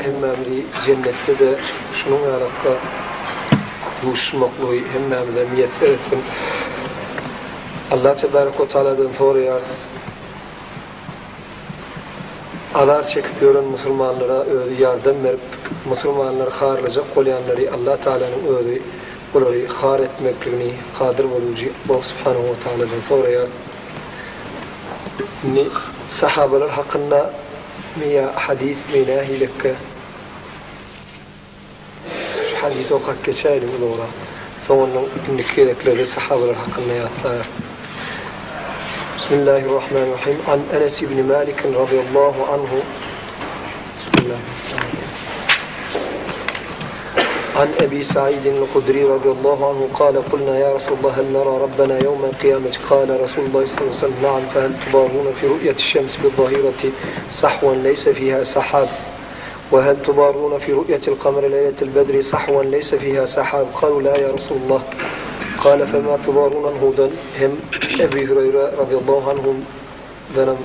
hemmämizi jennetde-de şunuň ýalakda duşuşmaklygy hemmämize miýesser etsin. Allah tebarek we taaladan soraýarys. Azar çekip ýören musulmanlara özi ýardam berip, musulmanlary harlajak bolýanlary Allah Taalanyň özi olary har etmekligini kadyr bolujy Allah Subhanahu we Taaladan soraýarys. Indi sahabalar hakynda mi ýa hadysmy nähilekge? Şu hadysy okap geçäýeliň uzagrak. Soň ondan indiki gezeklerde sahabalar hakynda ýatlarys. Bismillahirrahmanirrahim. An Enes ibn Malik radıyallahu anhu. Bismillahirrahmanirrahim. An Ebi Sa'id el-Hudri radıyallahu anhu kâle kulna ya Resulallah hel nara Rabbena yevmel kıyameti kâle Resulullah sallallahu aleyhi ve sellem na'am fehel tudaruna fi ru'yeti şems bi zahireti sahven leyse fiha sahab ve hel tudaruna fi ru'yetil kameri leyletil bedri sahven leyse fiha sahab kalu la ya Resulallah kâle fema tudaruna hudan hem Ebi Hüreyre radıyallahu anhumdanam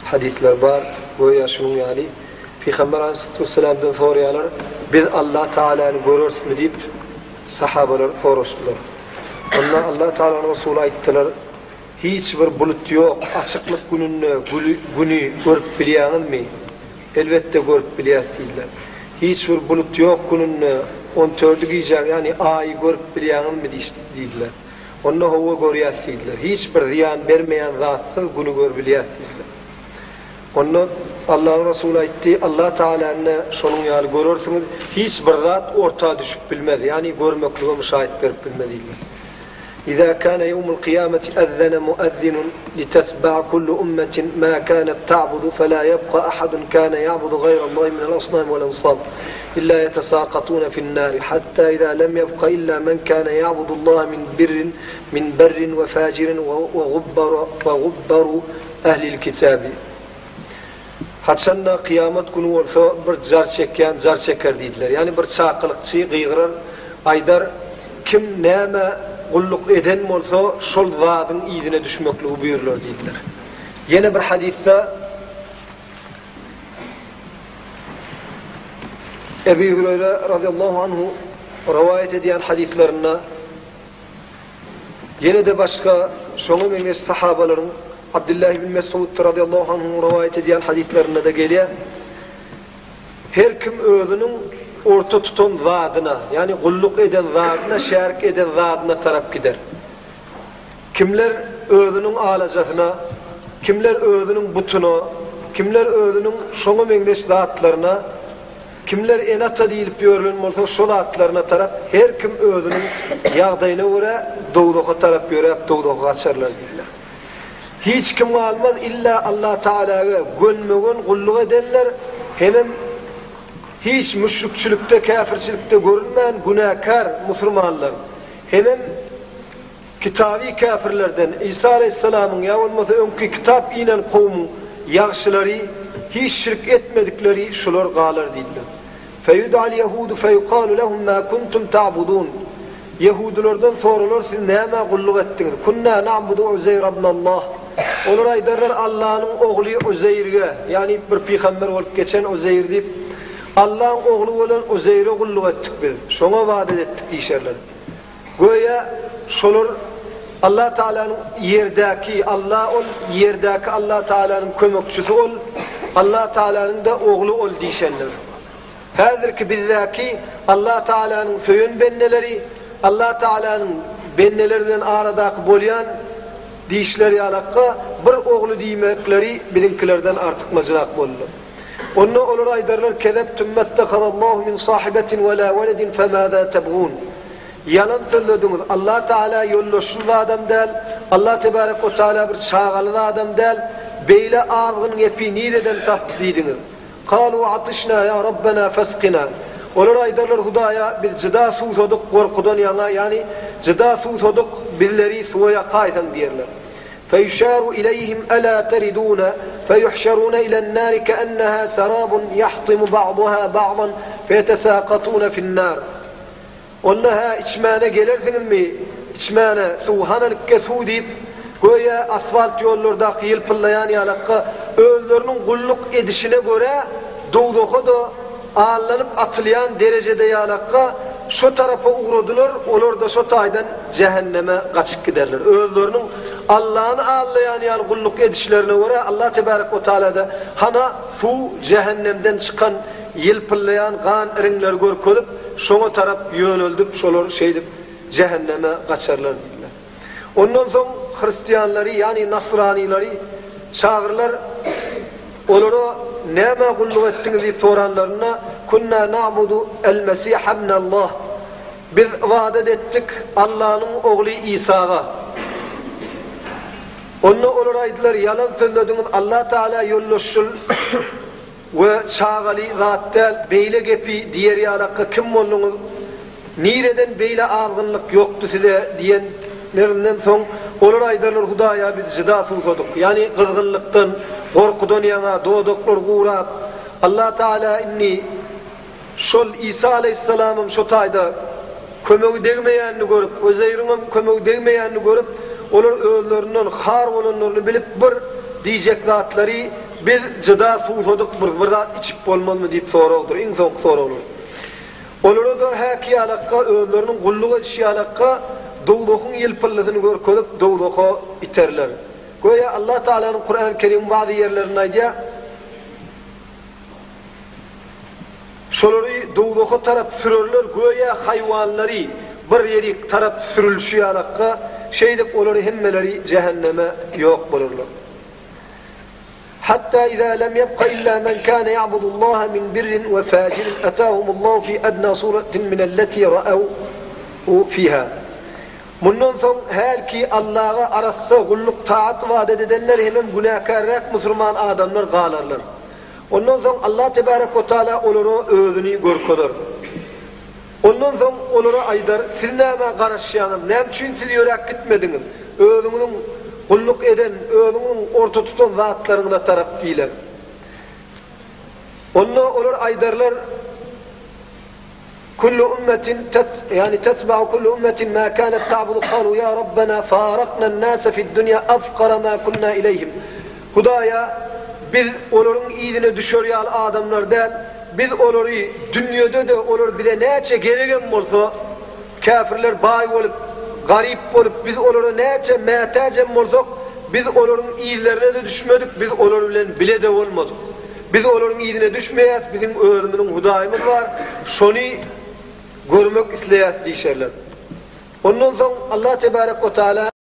hadisler bar göýä şunuň ýaly Pygamber aleyhisselamdan soraýarlar, Biz Allah Tagalany görerismi diýip, sahabalar soraşdylar. Onda Allah Tagalanyň Resuly aýtdylar, Hiç bir bulut ýok, açyklyk gününde güni görüp bilýäňizmi? Elbetde görüp bilýäs diýdiler. Hiç bir bulut ýok gününde on tördi gijäň, ýagny aýy görüp bilýäňizmi diýdiler. Onda hawa görýäs diýdiler. Hiç bir zyýan bermeýän zatsyz güni görübilýäs diýdiler. Onda Allanyň Resuly aýtdy, Allah Tagalany şonuň ýaly görersiňiz, hiç bir zat orta düşüp bilmez, ýagny görmeklige müşaýyt berip bilmez diýdiler. Iza kana ýewmul kyýameti ezzene muezzinun litetba'a kullu ummetin ma kanet ta'budu fela ýebka ahadun kana ya'budu gaýrallahi minel asnam vel ensab illa ýetesakatune fi'n-nari hatta iza lem ýebka illa men kana ya'budullaha min birrin min berrin we fajirin we gubbaru Ählil kitaby. Haçanda kyýamat güni bolsa bir jar çekýän jar çeker diýdiler. Ýagny bir çakylykçy gygyrar, aýdar, Kim nämä gulluk eden bolsa, şol zadyň yzyna düşmekligi buýrular diýdiler. Ýene bir hadysda Ebi Hüreýre razyýallahu anhu rowaýat edýän hadyslarynda Ýene-de başga şoňa meňzeş sahabalaryň Abdullah ibn Mesud razyýallahu anhuň rowaýat edýän hadyslarynda-da gelýär. Her kim özüniň orta tutan zadyna, ýagny gulluk eden zadyna, şärik eden zadyna tarap gider. Kimler özüniň alajasyna, kimler özüniň butuna, kimler özüniň şoňa meňzeş zatlaryna Kimler ene-ata diýlip ýörlen bolsa, şol atlaryna tarap her kim özüniň ýagdaýyna görä dowzaha tarap ýöräp dowzaha gaçarlar diýdiler. Hiç kim galmaz illa Allah Tagalaga gönme-gön gulluk edenler hemem hiç müşrikçilikde käfirçilikde görünmän günäkär musurmanlar hemem Kitaby käfirlerden, Isa aleýhissalamyň ýa bolmasa öňki kitap inen kowumyň ýagşylary, hiç şirk etmedikleri şular galar diýdiler. Feýud'al ýehudu feýukalu lehum ma kuntum ta'budun. Ýehudylardan soralar siz nämä gulluk etdiňiz? Kunna na'budu Uzeýr ibnallah. Olar aýdarlar Allanyň ogly Uzeýrge, ýagny bir pygamber bolup geçen Uzeýr diýip, Allaň ogly bolan Uzeýre gulluk etdik biz, şoňa ybadat etdik diýşerler. Göýä şolar Allah Tagalanyň ýerdäki, Allah ol, ýerdäki Allah Tagalanyň kömekçisi ol, Allah Tagalanyň-da ogly ol diýşenler. Häzirki bizdäki Allah Tagalanyň söýen bendeleri, Allah Tagalanyň bendeleri bilen aradaky bolýan diýişleri ýalakga bir ogly diýmekleri biziňkilerden artykmajrak boldy. Onda olar aýdarlar, Kezebtum mettehazaLlahu min sahibetin we la weledin femâzâ tebgûn. Ýalan sözlediňiz, Allah Teala ýoldaşly zadam däl, Allah Tebarek we Teala bir çagaly zadam däl, beýle azgyn gepi nireden tapdy diýdiňiz. Kalu atişna ýa Rabbena feskina. Olar aýdarlar, Hudaýa, biz jyda suwsadyk gorkudan ýaňa, ýagny jyda suwsadyk, bizleri suwa ýakaýsaň diýerler. Feýuşaru ileýhim elâ teridûne feýuhşerûne ilen-nâri keennehâ serâbun ýahtimu ba'duhâ ba'dan feýetesâkatûne fi'n-nâr. Onda hä içmäne gelersiňizmi, içmäne, suw, hanalykke suw diýip, göýä asfalt ýollardaky ýylpyllaýan ýalakga özleriniň gulluk edişine görä dowzaha-da. allanyp atylýan derejede ýalakka şo tarapa ugradylar, olar-da şo taýdan jähenneme gaçyp giderler. Özleriniň Allany allaýan ýaly gulluk edişlerine görä Allah tebarek we taala-da hana suw jähennemden çykan ýylpyllaýan gan iriňleri görkezip şoňa tarap ýöneldip şolar şeýdip jähenneme gaçarlar diýdiler. Ondan soň hristianlary, ýagny nasranylary çagyrlar, olara nämä gulluk etdiňiz diýip soranlarynda, Kunna na'budu el-Mesiha ibnallah, Biz ybadat etdik Allanyň ogly Isaga. Onda olar aýdylar, Ýalan sözlediňiz, Allah Tagala ýoldaşçyl we çagaly zat däl, beýle gepi diýer ýalakka kim bolduňyz? Nireden beýle azgynlyk ýokdy size? diýenlerinden soň, olar aýdarlar, Hudaýa biz jyda suwsadyk, ýagny gyzgynlykdan, gorkudan ýaňa dodaklar gurap, Allah Tagala indi şol Isa aleýhissalamam şo taýda kömegi degmeýänini görüp, Uzeýriňem kömegi degmeýänini görüp, olar özlerinden har bolanlaryny bilip bir diýjek zatlary, Biz jyda suwsadyk, bir bir zat içip bolmazmy diýip soragdyr, iň soňky soraglar. Olara-da häki ýalakka özleriniň gulluk edişi ýalakka dowzahyň ýylpyldysyny görkezip dowzaha iterler. Göýä Allah Tagalanyň Kurany Kerimiň bazy ýerlerinde aýdýar, Şolary dowzaha tarap sürerler göýä haýwanlary bir ýerik tarap sürülişi ýalakka, şeýdip olary hemmeleri jähenneme ýok bolarlar. Hatta iza lem ýebka illa men kâne ya'budullaha min birrin we fajirin etâhumullahu fî ednâ sûretin minelletî ra'ewhu fîhâ. Mundan soň hälki Allaha arassa gulluk taat ybadat edenler hemem günäkärräk musurman adamlar galarlar. Ondan soň Allah tebarek we taala olara özüni görkezer. Ondan soň olara aýdar, Siz nämä garaşýaňyz, näme üçin siz ýöräp gitmediňiz, özüňiziň gulluk eden, özüňiziň orta tutan zatlaryňyza tarap diýler. Onda olar aýdarlar, Kullu ummetin tet, ýagny tetba'u kullu ummetin ma kanat ta'budu kalu ya Rabbena faraknan-nase fid-dunýa afkara ma kunna ileýhim. Hudaýa, biz olaryň yzyna düşer ýaly adamlar däl, biz olary dünýede-de olar bize näçe geregem bolsa, käfirler baý bolup, garyp bolup, biz olara näçe mätäjem bolsak, biz olaryň yzlaryna-da düşmedik, biz olar bilen bile-de bolmadyk. Biz olaryň yzyna düşmeýäs, biziň özümiziň Hudaýymyz bar, şony görmek isleýäs diýşerler. Ondan soň Allah tebarek we taala.